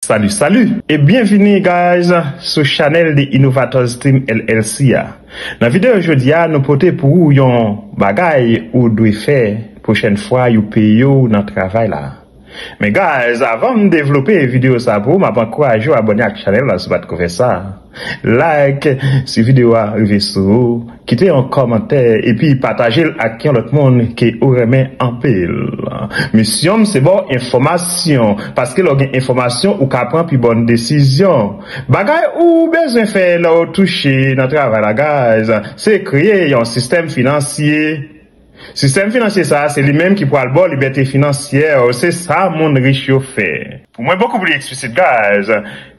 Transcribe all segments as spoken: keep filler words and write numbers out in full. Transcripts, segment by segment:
Salut, salut, e byenvini, guys, sou chanèl de Innovators Team L L C a. Nan videyo jodi a, nou pote pou ou yon bagay ou dwe fè pwochèn fwa yo peye w nan travay la. Men, guys, avan m devlope videyo sa pou ou, m ap ankouraje w abòne ak chanèl la si w pa t ko fè sa. Like si videyo a rive sou ou, kite yon kòmantè, epi pataje l ak yon lòt moun ke ou renmen anpil. Misyon m se ba w enfòmasyon, paske lè w gen enfòmasyon, ou ka pran pi bòn desizyon. Bagay ou bezwen fè lè w touche nan travay la, guys, se kreye yon sistèm finansye. Sistèm finansye sa a, se li menm ki pral ba w libète finansyè, se sa moun rich yo fè. Pou mwen bokou pli eksplisit, guys,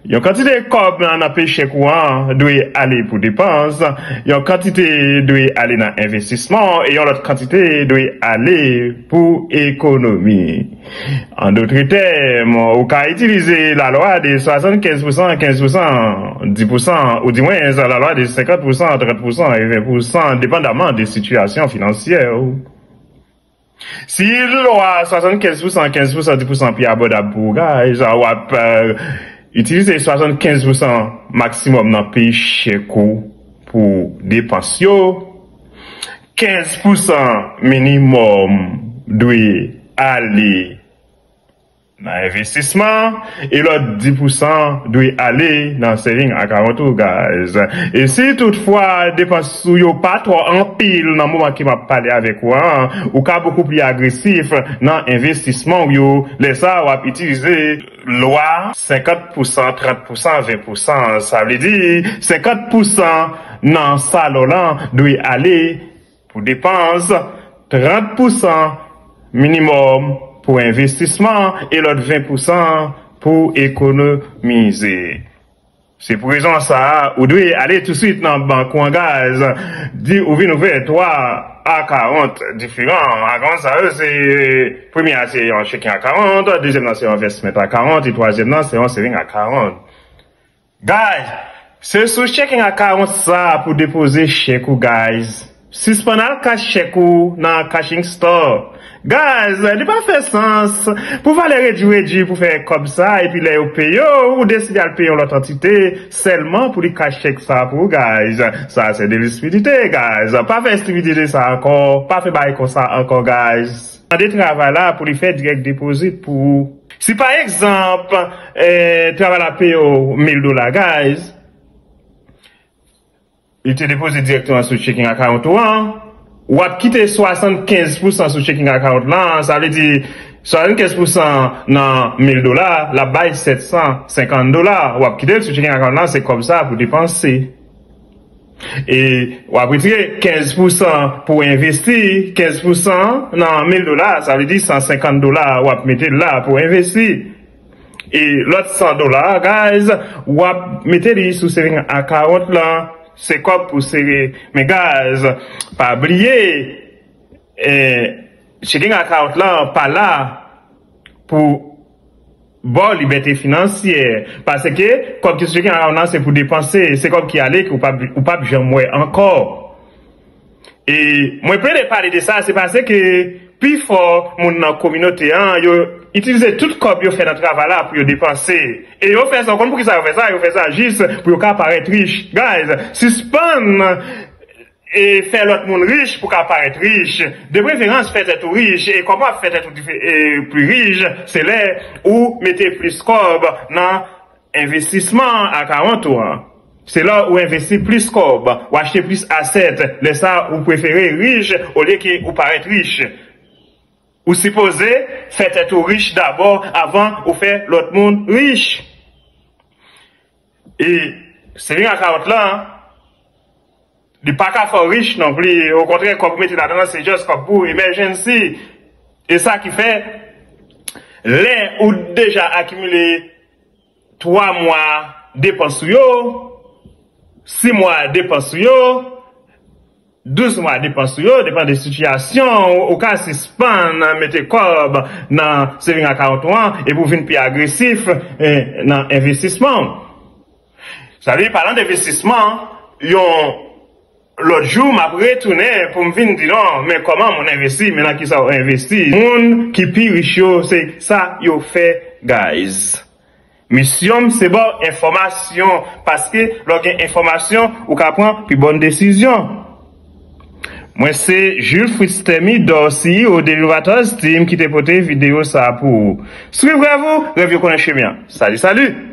yon kantite kòb nan, nan peye chèk ou an dwe ale pou depans, yon kantite dwe ale nan envestisman, e yon lòt kantite dwe ale pou ekonomi. An dòt tèm, ou ka itilize lalwa de swasannkenz pousan, kenz pousan, dis pousan, oudimwens lalwa de senkant pousan, trant pousan e ven pousan, depandaman de sitiyasyon finansyè ou. Si lwa swasannkenz pousan, kenz pousan, dis pousan pi abòdab pou ou, guys, w ap, euh, itilize swasannkenz pousan maksimòm nan peye chèk ou pou depans yo. Kenz pousan minimòm dwe ale nan envestisman, e lòt dis pousan dwe ale nan saving account ou, guys. E si toutfwa depans ou yo pa twò anpil nan moman ke m ap pale avèk ou an, ou ka bokou pli agresif nan envestisman ou yo. Lè sa a, w ap itilize lwa senkant pousan, trant pousan, ven pousan. Sa vle di, senkant pousan nan salè w lan dwe ale pou depans, trant pousan minimòm pou envestisman, e lòt ven pousan pou ekonomize. Se pou rezon sa a, ou dwe ale touswit nan bank ou an, guys, di ou vin ouvè twa akawont diferan. Akawont sa yo, se, premye a se yon checking account, dezyèm nan se yon investment account, e twazyèm nan se yon saving account. Guys, se sou checking account sa a pou depoze chèk ou, guys. Sispann al kache chèk ou nan cashing store. Guys, li pa fè sans pou valè redui redui pou fè kòb sa, epi lè yo peye w, ou deside al peye yon lòt antite sèlman pou li kache chèk sa pou ou, guys. Sa se de listipidite, guys. Pa fè estipidite sa ankò, pa fè bagay konsa ankò, guys. Mande travay la pou li fè direct deposit pou ou. Si pa egzanp, eh, travay la peye w mil dola, guys, li te depoze dirèkteman sou checking account ou an, w ap kite swasannkenz pousan sou checking account lan, sa vle di swasannkenz pousan nan mil dola, l ap bay sèt san senkant dola. W ap kite l sou checking account lan, se kòb sa pou depanse. E w ap retire kenz pousan pou envesti, kenz pousan nan mil dola, sa vle di san senkant dola w ap mete la pou envesti. E lòt san dola, guys, w ap mete li sou saving account lan, se kòb pou sere. Men, guys, pa bliye, eh, checking account lan pa la pou ba w libète finansyè. Paske kòb ki sou checking account lan se pou depanse, se kòb ki ale ke ou p ap, ou p ap janm wè ankò. E mwen plede pale de sa, se paske pifò moun nan kominote an, yo itilize tout kòb yo fè nan travay la pou yo depanse. E yo fè sa, ou konn poukisa yo fè sa? Yo fè sa jis pou yo ka parèt rich. Guys, sispann e fè lòt moun rich pou ka parèt rich. De preferans, fè tèt ou rich. E kòman w ap fè tèt ou dife-, e, pli rich? Se lè ou mete plis kòb nan envestisman account ou an. Se lè ou envesti plis kòb, ou achte plis asèt. Lè sa, ou prefere rich olye ke ou parèt rich. Ou sipoze fè tèt ou rich dabò avan ou fè lòt moun rich. E saving account lan, li pa ka fè w rich non pli. Okontrè, kòb ou mete ladan an, se just kòb pou emergency. E sa ki fè, lè ou deja akimile twa mwa depans ou yo, sis mwa depans ou yo, douz mwa depans ou yo, depann de sitiyasyon, ou ka sispann mete kòb nan saving account ou an epi w vin pi agresif, eh, nan envestisman w. Sa vle di, palan de envestisman, yon lòt jou, m ap retounen pou m vin di non, men kòman moun envesti, men nan kisa w envesti. Moun ki pi rich yo, se sa yo fè, guys. Misyon m se ba w enfòmasyon, paske lè w gen enfòmasyon, ou ka pran pi bòn desizyon. Mwen se Jules Fritz Thermy Dorcy, o Delivrators Team, ki te pote videyo sa a pou ou. Swiv rèv ou, rèv yo konnen chemen an. Sali, sali!